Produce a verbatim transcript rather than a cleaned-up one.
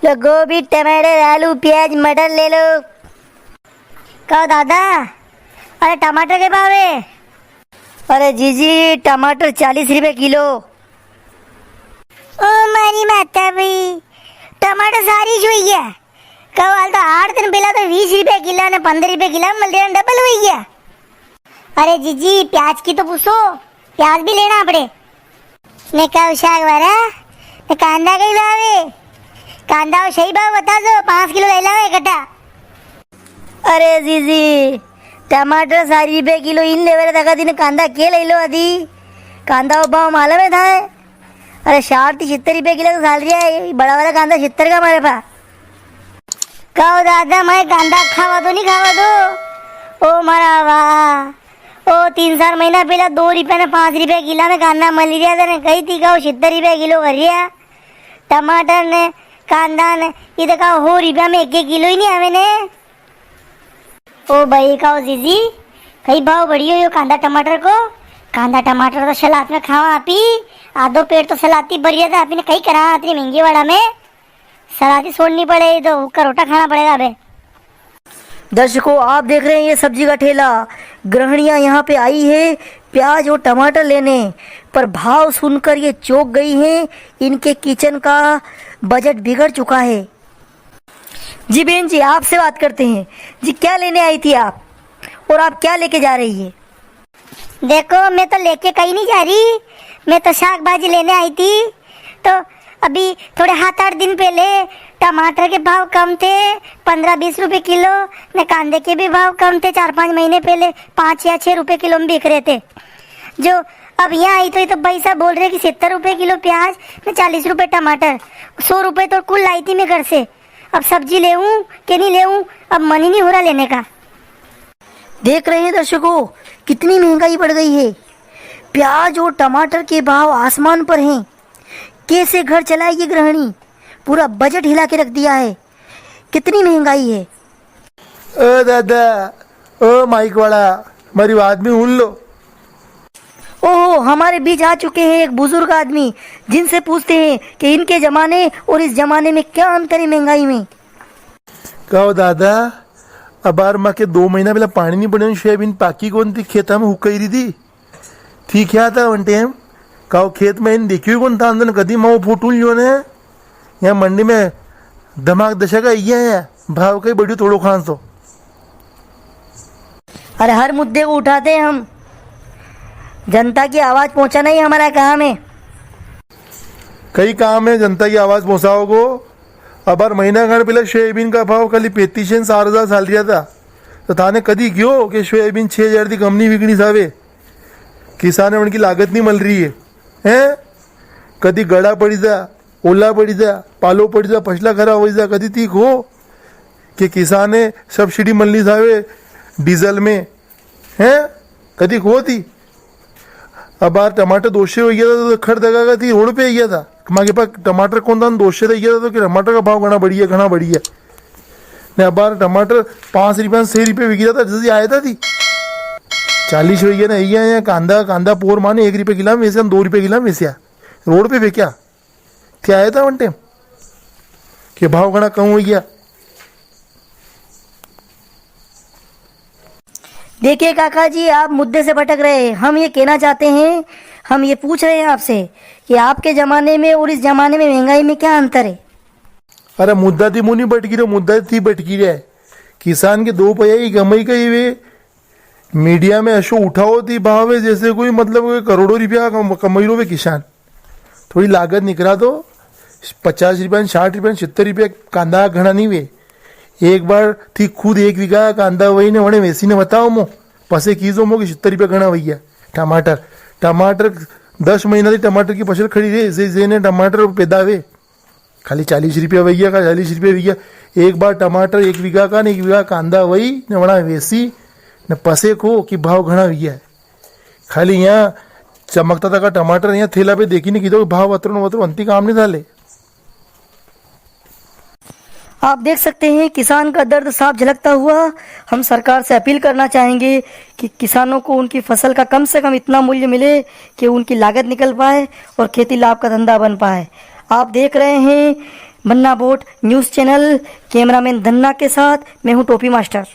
लो गोभी, टमाटर, आलू, प्याज, मटर ले लो। कहो दादा, अरे टमाटर के भाव है? अरे जीजी, टमाटर चालीस रुपए किलो। ओ मारी माता भाई, टमाटर सारी ज हुई है। कहो हाल तो आठ दिन पहला तो बीस रुपए किलो ने पन्द्रह रुपए किलो मिल रहे हैं, डबल हुई है। अरे जीजी, प्याज की तो पूछो, प्याज भी लेना आपड़े। ने कहो शाक वाला, ने कांदा कई भाव है? कांदा को सही भाव बता दो, पाँच किलो ले लाओ इकट्ठा। अरे जीजी, टमाटर साठ रुपए किलो इन लेवे रे, तका दिन कांदा के ले लो आदि? कांदा को भाव मालूम है थाए? अरे साठ ती छिहत्तर रुपए किलो तो चाल रिया है, बड़ा वाला कांदा छिहत्तर का मारे पा। कहो दादा, मैं कांदा खावा दो, नी खावा दो? ओ मारा वाह, ओ तीन चार महीना पहला दो रुपया ने पाँच रुपया किलो में कांदा मली रिया था ने, कही थी कहो छिहत्तर रुपया किलो कर रिया। टमाटर ने, कांदा ने, ये तो कहो हो रुपया में एक एक किलो ही नी आवे ने। ओ भाई, कहो जीजी, कई भाव बढ़ियो यो कांदा टमाटर को? कांदा टमाटर तो सलाद में खावा आपी, आधो पेट तो सलाद ती भर जाता आपी ने, कई करा अतरी महंगी वाड़ा में? सलाद ही छोड़नी पड़े, तो हुक्का रोटा खाना पड़ेगा अबे। दर्शकों, आप देख रहे हैं ये सब्जी का ठेला। गृहिणियां यहाँ पे आई है प्याज और टमाटर लेने, पर भाव सुनकर ये चौंक गई हैं। इनके किचन का बजट बिगड़ चुका है। जी बहन जी, आपसे बात करते हैं। जी, क्या लेने आई थी आप और आप क्या लेके जा रही है? देखो, मैं तो लेके कहीं नहीं जा रही, मैं तो शाक भाजी लेने आई थी। तो अभी थोड़े सात आठ दिन पहले टमाटर के भाव कम थे, पन्द्रह बीस रुपए किलो, ने कांदे के भी भाव कम थे, चार पाँच महीने पहले पाँच या छह रुपए किलो में बिक रहे थे। जो अब यहाँ आई तो ये तो भाई साहब बोल रहे कि सत्तर रुपए किलो प्याज, ने चालीस रुपए टमाटर, सौ रुपए तो कुल लाई थी मैं घर से। अब सब्जी लेऊं के नी लेऊं, अब मन ही नी हो रहा लेने का। देख रहे हैं दर्शकों, कितनी महंगाई बढ़ गई है। प्याज और टमाटर के भाव आसमान पर हैं। कैसे घर चलाएगी गृहिणी? पूरा बजट हिला के रख दिया है। कितनी महंगाई है। ओ दादा, ओ माइक वाला, मारी बात भी सुन लो। ओहो, हमारे बीच आ चुके हैं एक बुजुर्ग आदमी, जिनसे पूछते हैं कि इनके जमाने और इस जमाने में क्या अंतर है महंगाई में। कहो दादा, अबार माके दो महीना पहला पाणी नी पड़्यो, सोयाबीन पाकी कोनी थी, खेता में हुकई री थी। थी क्या था वन टाइम? काओ खेत में इन देखियो कोनी था, अंदर कदी माओ फोटो लियो ने। यहाँ मंडी में धमाक दशा का ये है, भाव कई बढ़ियो थोड़ो खान सो। अरे हर मुद्दे को उठाते हैं हम, जनता की आवाज पहुंचाना ही हमारा काम है। कई काम है जनता की आवाज पहुंचाओ को। अबार महीना खान पहले सोयाबीन का भाव खाली पैंतीस से चार हजार चाल रिया था, तो थाने कदी क्यो कि सोयाबीन छह हजार थी कम नी बिकनी सावे? किसान ने उनकी लागत नी मिल रही है, हैं? कदी गड़ा पड़ी जा, ओला पड़ी जा, पालो पड़ी जा, फसला खराब हो जा, कदी थी को कि किसान ने सब्सिडी मिलनी चावे डीजल में, हैं? कदी को थी? अबार टमाटर दो सौ हो गया था, तो खर दगा का थी, रोड पे गया था। माके पास टमाटर कोनी था, दो सौ रह गया था, तो कि टमाटर का भाव घणा बढ़िया, घणा बढ़िया। ने अबार टमाटर पाँच रुपया, छह रुपया बिक रहा था, जैसे आया था थी। चालीस हो गया ना, ये आया कांदा, कांदा पोर माने एक रुपया किलो में वेचा, दो रुपया किलो में वेचा। रोड पे फेंक्या। क्या आया था वन टाइम? कि भाव घणा कम हो गया। देखिए काका जी, आप मुद्दे से भटक रहे हैं। हम ये कहना चाहते हैं, हम ये पूछ रहे हैं आपसे कि आपके जमाने में और इस जमाने में महंगाई में क्या अंतर है? अरे मुद्दा थी मूं नी भटकी रयो, मुद्दा थी भटकी रया है। किसान के दो पया की कमाई कई वे मीडिया में ऐसो उठाओ थी भाव है जैसे कोई मतलब कोई करोड़ों रुपया कम-, कमाई रो वे किसान। थोड़ी लागत निकरा तो पचास रुपया ने साठ रुपया ने सत्तर रुपया कांदा घणा नी वे। एक बार थी खुद एक बीघा कांदा वई ने वणे वेसी ने बताओ मो, पसे कीजो मो कि सत्तर रुपया घणा वई गया। टमाटर, टमाटर दस महीना थी टमाटर की फसल खड़ी रे, जे, जे ने टमाटर पैदा वे। खाली चालीस रुपया वई गया, खाली चालीस रुपया वई गया। एक बार टमाटर एक बीघा का ने एक बीघा कांदा वई ने वणा वेसी ने पसे को कि भाव घणा वई गया है। खाली यहाँ चमकता तका टमाटर यहाँ थैला पे देखी ने कीधो भाव अतरो न वतरो अंती काम नी चाले। आप देख सकते हैं किसान का दर्द साफ झलकता हुआ। हम सरकार से अपील करना चाहेंगे कि किसानों को उनकी फसल का कम से कम इतना मूल्य मिले कि उनकी लागत निकल पाए और खेती लाभ का धंधा बन पाए। आप देख रहे हैं मन्ना बोट न्यूज़ चैनल, कैमरामैन धन्ना के साथ मैं हूँ टोपी मास्टर।